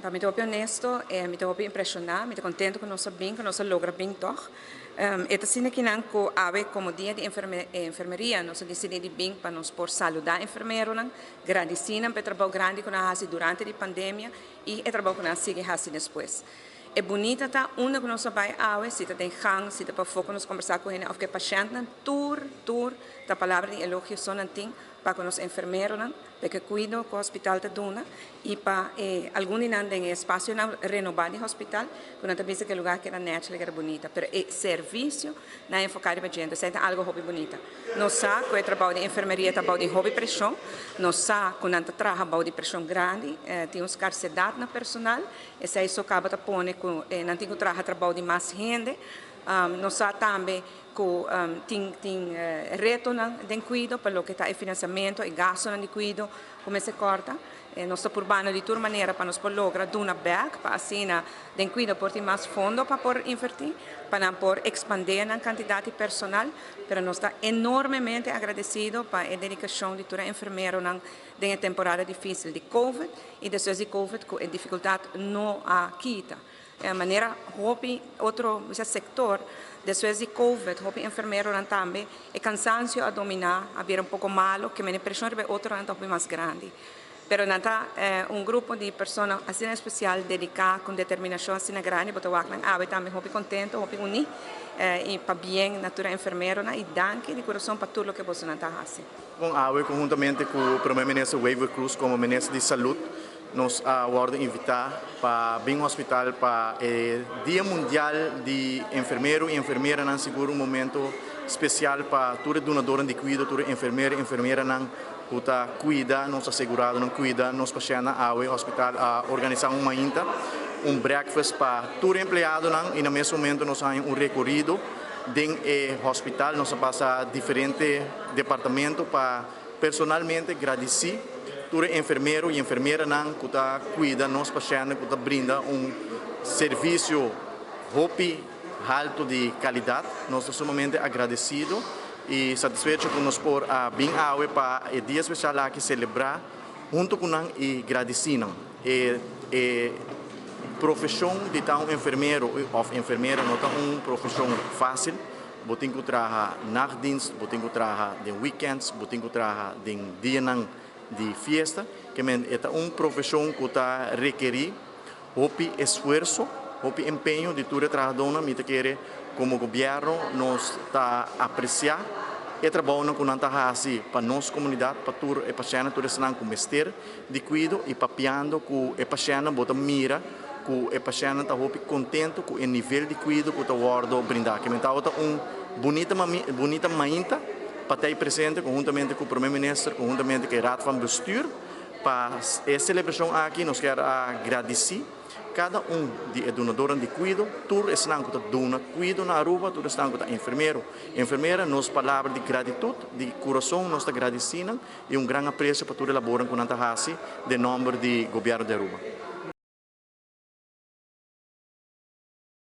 Pa mi ta hopi honesto, mi ta hopi impresiona, mi ta contento cu nos a bin, cu nos a logra bin toch. E ta asina kinan cu awe como dia di enfermeria nos a dicidi di bin pa nos por saluda enfermeronan, gradici nan pa e trabou grandi cu nan a haci durante di pandemia y e trabou cu nan a sigui haci despues. E bunita ta unda cu nos a bay awe, si ta den gang, si ta pafó cu nos combersa cu hende of cu e pashentnan, tur, tur ta palabra di elogio so nan tin pa cu nos enfermeronan, pa e cuido cu hospital ta duna y pa e algun di nan den e espacionan renoba di hospital cu nan ta bisa cu e lugar keda nechi, keda bunita, pero e servicio nan a enfoca riba djente, esey ta algo hopi bunita. Nos sa cu e trabao di enfermeria ta bao di hopi presion, nos sa cu nan ta traha bao di presion grandi, tin un scarsedad na personal, esey so caba ta pone cu nan tin cu traha trabao di mas hende. Nos sa tambe cu tin tin retonan den cuido pa loke ta e financiamento, e gastonan di cuido cu mester corta. Nos ta purbando di tur manera pa nos por logra duna bek pa asina den cuido por tin mas fondo pa por inverti, pa nan por expande nan cantidad di personal. Pero nos ta enormemente agradecido pa e dedicacion di tur e enfermeronan den e temporada dificil di covid y despues di covid cu e dificultad no a kita. Manera hopi otro bisa sector despues di covid hopi enfermeronan tambe e cansancio a domina a bira un poco malo ke mene presion riba e otronan ta hopi mas grandi pero nan ta un grupo di persona asina especial dedica con determinacion asina grandi bo ta wak nan awe tambe hopi contento hopi uni y pabien na tur e enfermeronan y danki di curason pa tur loke bosonan ta haci. Con awe conhuntamente cu Prome Minister Wever Croes como Minister di Salud Nos a wordo invita pa bin hospital pa e Dia Mundial di Enfermero y Enfermeranan, sigur un momento special pa tur e dunadornan di cuido, tur e enfermero y enfermeranan cu ta cuida nos aseguradonan, cuida nos pashentnan. Awe hospital a organisa un mainta, un breakfast pa tur e empleadonan y na mes momento nos a haña un recorido den e hospital. Nos a pasa diferente departamento pa Personalmente gradisí tur e enfermero i enfermeranan ku ta kuida nos pashèntnan ku ta brinda un servisio hopi haltu di kalidat. Nos ta sumamente agradesido i satisfecho ku nos por a bin awe pa e dia spesial aki selebrá huntu ku nan i gradisí nan. E e profeshon di ta un enfermero òf enfermera no ta un profeshon fásil. Bo tin ku traha nachtdienst, bo tin ku traha den weekends, bo tin ku traha den dianan di fiesta. Ke men e ta un profeshon ku ta rekerí hopi esfuerso, hopi empeño di tur e trahadónan. Mi ta kere komo gobièrnu nos ta apresiá e trabounan ku nan ta hasi pa nos komunidat, pa tur e pashèntnan, tur esnan ku mester di kuido i papiando ku e pashèntnan bo ta mira ku e pashèntnan ta hopi kontentu ku e nivel di kuido ku ta wòrdu brindá. Kimen tabata un bunita bunita mainta pa ta ei presente konhuntamente ku Prome Minister, konhuntamente ku e Raad van Bestuur pa e selebrashon aki. Nos kier a gradisí kada un di e dunadornan di kuido, tur esnan ku ta duna kuido na Aruba, tur esnan ku ta enfermero, enfermera. Nos palabra di gratitut, di kurason nos ta gradisí nan i un gran apresio pa tur e labornan ku nan ta hasi den nòmber di Gobièrnu di Aruba.